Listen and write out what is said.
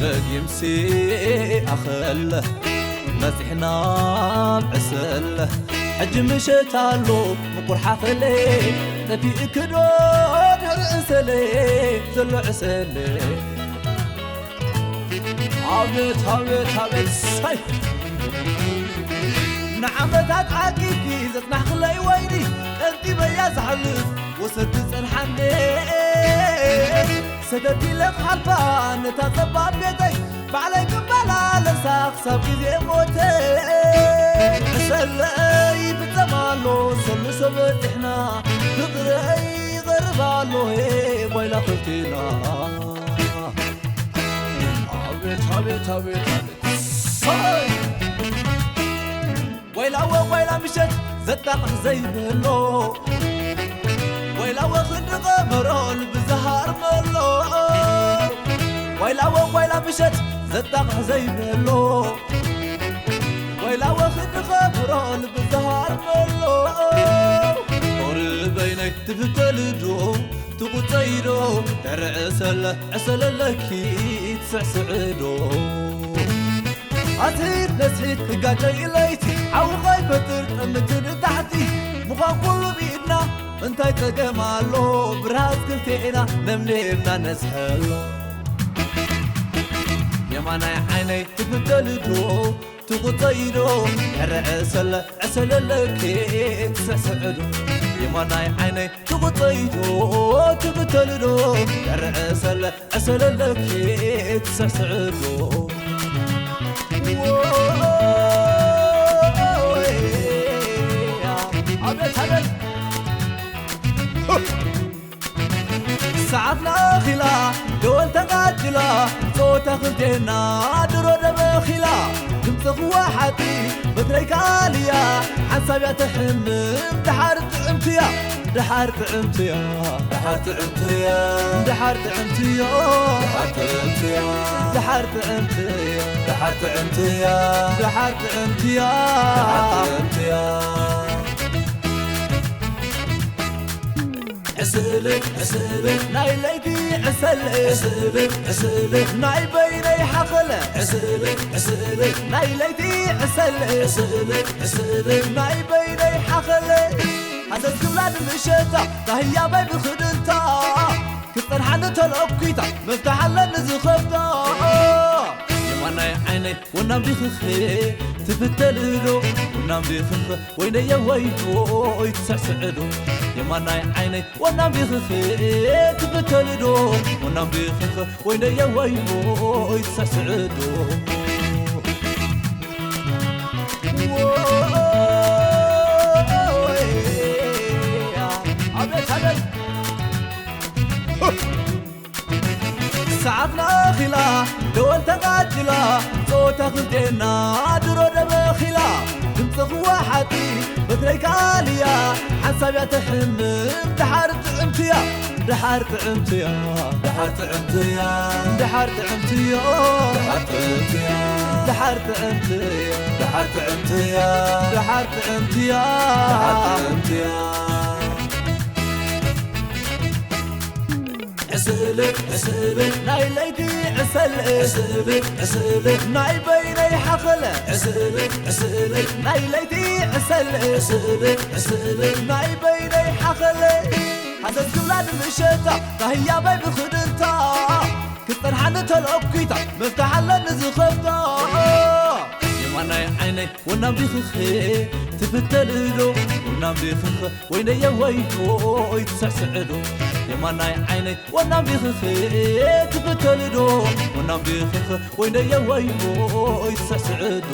ደጊምሲ ኣኸለ መጺሕና ኣብ ዕሰለ፣ ሕጂ ምሸት ኣሎ ምቁር ሓኸለ፣ ጠፊእክዶ ድሕሪ ዕሰለ ዘሎ ዕሰለ። ኣቤት ኣቤት ኣቤት ሳይ፣ ንዓመታት ዓቂብኪ ዘጽናሕክለይ ወይኒ፣ ቀንጢበያ ዝሓልፍ ወሰድቲ ጸንሓኒ። ሰተት ኢለ ክሓልፋ ነታ ጸባብ ቤተይ፣ ባዕለይ ክመላለሳ ክሳብ ግዜ ሞተይ። ዕሰለይ ይፍጸም ኣሎ ሰሉሶ በጺሕና፣ ፍቕረይ ይቐርብ ኣሎ ሄ ጓይላ ክልቴና። ኣቤት ኣቤት ኣቤት ኣቤት ሳይ፣ ዋይላወ ዋይላ ምሸት ዘጣቕዕ ዘይብሎ፣ ዋይላወ ክንዲ ቀበሮ ልቢ ዝሃርመሎ፣ ዋይላወ ዋይላ ምሸት ዘጣቕዕ ዘይብሎ፣ ዋይላወ ክንዲ ቀበሮ ልቢ ዝሃርመሎ። ኦሪ በይነይ ትፍተልዶ ትቑጸይዶ፣ ድሕሪ ዕሰለ ዕሰለለኪ ትስዕስዕዶ። ኣስሒት ነስሒት ክጋጨይ ለይቲ፣ ሓዊ ከይፈጥር ጠምት ንታሕቲ። ምዃን ኩሉ ብኢድና እንታይ ጸገም ኣሎ? ብርሃጽ ክልቴና ነምኔርና ነስሐሎ። የማናይ ዓይነይ ትፍተልዶ ትቑጸይዶ፣ ድሕሪ ዕሰለ ዕሰለለኪ ትስዕስዕዶ። የማናይ ዓይነይ ትቑጸይዶ ትፍተልዶ፣ ድሕሪ ዕሰለ ዕሰለለኪ ትስዕስዕዶ። ኣቤት ኣቤት። ሰዓትና ኣኺላ ደወል ተቓጭላ፣ ጾታ ክልቴና ድሮ ደበኺላ። ድምፂ ክወሓጢ በትረይ ካልያ፣ ሓንሳብ እያ ተሕምም ደሓር ጥዕምትያ። ደሓር ጥዕምትያ። ደሓር ጥዕምትያ። ደሓር ጥዕምትያ። ደሓር ጥዕምትያ። ደሓር ጥዕምትያ። ደሓር ጥዕምትያ። ደሓር ጥዕምትያ። ደሓር ጥዕምትያ። ዕስል ዕስል ናይ ለይቲ ዕሰል፣ ዕስል ዕስል ናይ በይነይ ሓኸለ። ዕስል ዕስል ናይ ለይቲ ዕሰል፣ ዕስል ዕስል ናይ በይነይ ሓኸለ። ሃሰስ ክብላ ንምሸታ ካህያበይ ብኽድንታ፣ ክጸንሓኒ ተለኲታ መፍትሕ ኣለኒ ዝኸፍታ። የማናይ ዓይነይ ወናም ዲኽኺ ትፍተልዶ፣ ወናም ዲኽኺ ወይነየ ወይቦ ይትስዕስዕዶ። የማናይ ዓይነይ ወናም ዲኽኺ ትፍተልዶ፣ ወናም ዲኽኺ ወይነየ ወይቦ ይትስዕስዕዶ። ኣቤት ኣቤት። ሰዓትና ኣኺላ ደወል ተቓጭላ፣ ጸወታ ክልቴና ድሮ ደበኺላ። ድምፂ ክወሓጢ በትረይ ካልያ፣ ሓንሳብ እያ ተሕምም ደሓር ጥዕምትያ። ደሓር ጥዕምትያ። ደሓር ጥዕምትያ። ደሓር ጥዕምትያ። ደሓር ጥዕምትያ። ደሓር ጥዕምትያ። ደሓር ጥዕምትያ። ደሓር ጥዕምትያ። ደሓር ጥዕምትያ። ዕስል ዕስል ናይ ለይቲ ዕሰል፣ ዕስል ዕስል ናይ በይነይ ሓኸለ። ዕስል ዕስል ናይ ለይቲ ዕሰል፣ ዕስል ዕስል ናይ በይነይ ሓኸለ። ሃሰስ ክብላ ንምሸታ ካህያበይ ብኽድንታ፣ ክጸንሓኒ ተለኲታ መፍትሕ ኣለኒ ዝኸፍታ። የማናይ ዓይነይ ወናም ዲኽኺ ትፍተልዶ፣ ወናም ዲኽኺ ወይነየ ወይቦ ይትስዕስዕዶ። የማናይ ዓይነይ ወናም ዲኽኺ ትፍተልዶ፣ ወናም ዲኽኺ ወይነየ ወይቦ ይትስዕስዕዶ።